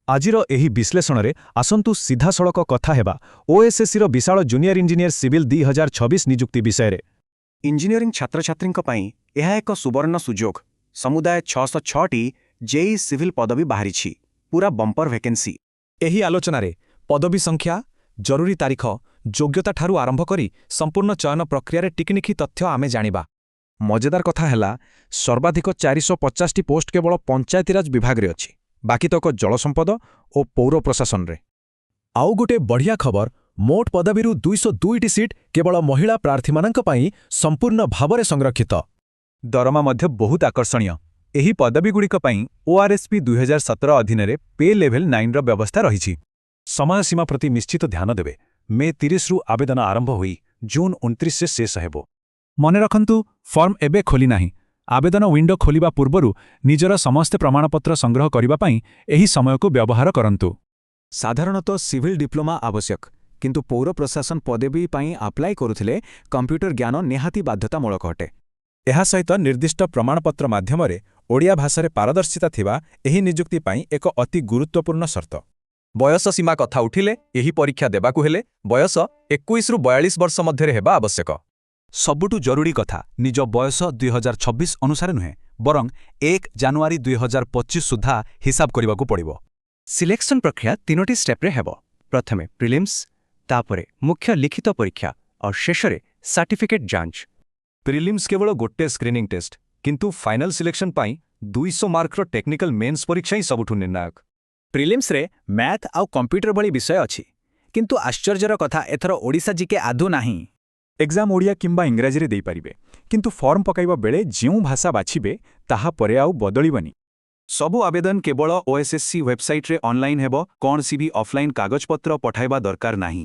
ଆଜିର ଏହି ବିଶ୍ଳେଷଣରେ ଆସନ୍ତୁ ସିଧାସଳଖ କଥା ହେବା ଓଏସ୍ଏସ୍ସିର ବିଶାଳ ଜୁନିୟର ଇଞ୍ଜିନିୟର ସିଭିଲ୍ 2026 ନିଯୁକ୍ତି ବିଷୟରେ। ଇଞ୍ଜିନିୟରିଂ ଛାତ୍ରଛାତ୍ରୀଙ୍କ ପାଇଁ ଏହା ଏକ ସୁବର୍ଣ୍ଣ ସୁଯୋଗ। ସମୁଦାୟ 606ଟି ଜେଇ ସିଭିଲ୍ ପଦବୀ ବାହାରିଛି, ପୁରା ବମ୍ପର ଭେକେନ୍ସି। ଏହି ଆଲୋଚନାରେ ପଦବୀ ସଂଖ୍ୟା, ଜରୁରୀ ତାରିଖ, ଯୋଗ୍ୟତାଠାରୁ ଆରମ୍ଭ କରି ସମ୍ପୂର୍ଣ୍ଣ ଚୟନ ପ୍ରକ୍ରିୟାରେ ଟିକିନିଖି ତଥ୍ୟ ଆମେ ଜାଣିବା। ମଜେଦାର କଥା ହେଲା, ସର୍ବାଧିକ 450ଟି ପୋଷ୍ଟ କେବଳ ପଞ୍ଚାୟତିରାଜ ବିଭାଗରେ ଅଛି, ବାକିତକ ଜଳସମ୍ପଦ ଓ ପୌର ପ୍ରଶାସନରେ। ଆଉ ଗୋଟେ ବଢ଼ିଆ ଖବର, ମୋଟ ପଦବୀରୁ 202ଟି ସିଟ୍ କେବଳ ମହିଳା ପ୍ରାର୍ଥୀମାନଙ୍କ ପାଇଁ ସମ୍ପୂର୍ଣ୍ଣ ଭାବରେ ସଂରକ୍ଷିତ। ଦରମା ମଧ୍ୟ ବହୁତ ଆକର୍ଷଣୀୟ। ଏହି ପଦବୀଗୁଡ଼ିକ ପାଇଁ ଓଆର୍ଏସ୍ପି 2017 ଅଧୀନରେ ପେ ଲେଭେଲ୍ 9ର ବ୍ୟବସ୍ଥା ରହିଛି। ସମୟସୀମା ପ୍ରତି ନିଶ୍ଚିତ ଧ୍ୟାନ ଦେବେ। ମେ 30ରୁ ଆବେଦନ ଆରମ୍ଭ ହୋଇ ଜୁନ୍ 29ରେ ଶେଷ ହେବ। ମନେ ରଖନ୍ତୁ, ଫର୍ମ ଏବେ ଖୋଲିନାହିଁ। ଆବେଦନ ୱିଣ୍ଡୋ ଖୋଲିବା ପୂର୍ବରୁ ନିଜର ସମସ୍ତ ପ୍ରମାଣପତ୍ର ସଂଗ୍ରହ କରିବା ପାଇଁ ଏହି ସମୟକୁ ବ୍ୟବହାର କରନ୍ତୁ। ସାଧାରଣତଃ ସିଭିଲ୍ ଡିପ୍ଲୋମା ଆବଶ୍ୟକ, କିନ୍ତୁ ପୌର ପ୍ରଶାସନ ପଦବୀ ପାଇଁ ଆପ୍ଲାଏ କରୁଥିଲେ କମ୍ପ୍ୟୁଟର ଜ୍ଞାନ ନିହାତି ବାଧ୍ୟତାମୂଳକ ଅଟେ। ଏହା ସହିତ ନିର୍ଦ୍ଦିଷ୍ଟ ପ୍ରମାଣପତ୍ର ମାଧ୍ୟମରେ ଓଡ଼ିଆ ଭାଷାରେ ପାରଦର୍ଶିତା ଥିବା ଏହି ନିଯୁକ୍ତି ପାଇଁ ଏକ ଅତି ଗୁରୁତ୍ୱପୂର୍ଣ୍ଣ ସର୍ତ୍ତ। ବୟସ ସୀମା କଥା ଉଠିଲେ, ଏହି ପରୀକ୍ଷା ଦେବାକୁ ହେଲେ ବୟସ 21ରୁ 42 ବର୍ଷ ମଧ୍ୟରେ ହେବା ଆବଶ୍ୟକ। ସବୁଠୁ ଜରୁରୀ କଥା, ନିଜ ବୟସ 2026 ଅନୁସାରେ ନୁହେଁ, ବରଂ 1 ଜାନୁଆରୀ 2025 ସୁଦ୍ଧା ହିସାବ କରିବାକୁ ପଡ଼ିବ। ସିଲେକ୍ସନ ପ୍ରକ୍ରିୟା ତିନୋଟି ଷ୍ଟେପ୍ରେ ହେବ। ପ୍ରଥମେ ପ୍ରିଲିମ୍ସ, ତାପରେ ମୁଖ୍ୟ ଲିଖିତ ପରୀକ୍ଷା ଆଉ ଶେଷରେ ସାର୍ଟିଫିକେଟ୍ ଯାଞ୍ଚ। ପ୍ରିଲିମ୍ସ କେବଳ ଗୋଟେ ସ୍କ୍ରିନିଂ ଟେଷ୍ଟ, କିନ୍ତୁ ଫାଇନାଲ ସିଲେକ୍ସନ ପାଇଁ 200 ମାର୍କର ଟେକ୍ନିକାଲ ମେନ୍ସ ପରୀକ୍ଷା ହିଁ ସବୁଠୁ ନିର୍ଣ୍ଣାୟକ। ପ୍ରିଲିମ୍ସରେ ମ୍ୟାଥ୍ ଆଉ କମ୍ପ୍ୟୁଟର ଭଳି ବିଷୟ ଅଛି, କିନ୍ତୁ ଆଶ୍ଚର୍ଯ୍ୟର କଥା, ଏଥର ଓଡ଼ିଶା ଜିକେ ଆଦୌ ନାହିଁ। ଏକ୍ଜାମ୍ ଓଡ଼ିଆ କିମ୍ବା ଇଂରାଜୀରେ ଦେଇପାରିବେ, କିନ୍ତୁ ଫର୍ମ ପକାଇବା ବେଳେ ଯେଉଁ ଭାଷା ବାଛିବେ ତାହା ପରେ ଆଉ ବଦଳିବନି। ସବୁ ଆବେଦନ କେବଳ ଓଏସ୍ଏସ୍ସି ୱେବସାଇଟ୍ରେ ଅନଲାଇନ୍ ହେବ। କୌଣସି ବି ଅଫଲାଇନ୍ କାଗଜପତ୍ର ପଠାଇବା ଦରକାର ନାହିଁ।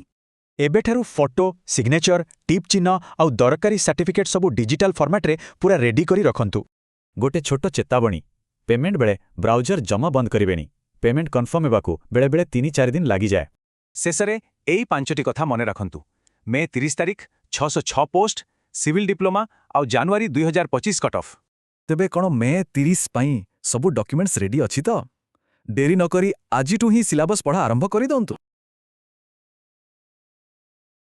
ଏବେଠାରୁ ଫଟୋ, ସିଗ୍ନେଚର, ଟିପ୍ ଚିହ୍ନ ଆଉ ଦରକାରୀ ସାର୍ଟିଫିକେଟ୍ ସବୁ ଡିଜିଟାଲ ଫର୍ମାଟ୍ରେ ପୁରା ରେଡି କରି ରଖନ୍ତୁ। ଗୋଟେ ଛୋଟ ଚେତାବନୀ, ପେମେଣ୍ଟ ବେଳେ ବ୍ରାଉଜର ଜମା ବନ୍ଦ କରିବେନି। ପେମେଣ୍ଟ କନଫର୍ମ ହେବାକୁ ବେଳେବେଳେ 3-4 ଦିନ ଲାଗିଯାଏ। ଶେଷରେ ଏଇ ପାଞ୍ଚଟି କଥା ମନେ ରଖନ୍ତୁ। ମେ 30 ତାରିଖ, 606 ପୋଷ୍ଟ, ସିଭିଲ୍ ଡିପ୍ଲୋମା ଆଉ ଜାନୁଆରୀ 2025 କଟ୍ ଅଫ୍। ତେବେ କ'ଣ ମେ 30 ପାଇଁ ସବୁ ଡକ୍ୟୁମେଣ୍ଟସ୍ ରେଡି ଅଛି ତ? ଡେରି ନକରି ଆଜିଠୁ ହିଁ ସିଲାବସ୍ ପଢ଼ା ଆରମ୍ଭ କରିଦିଅନ୍ତୁ।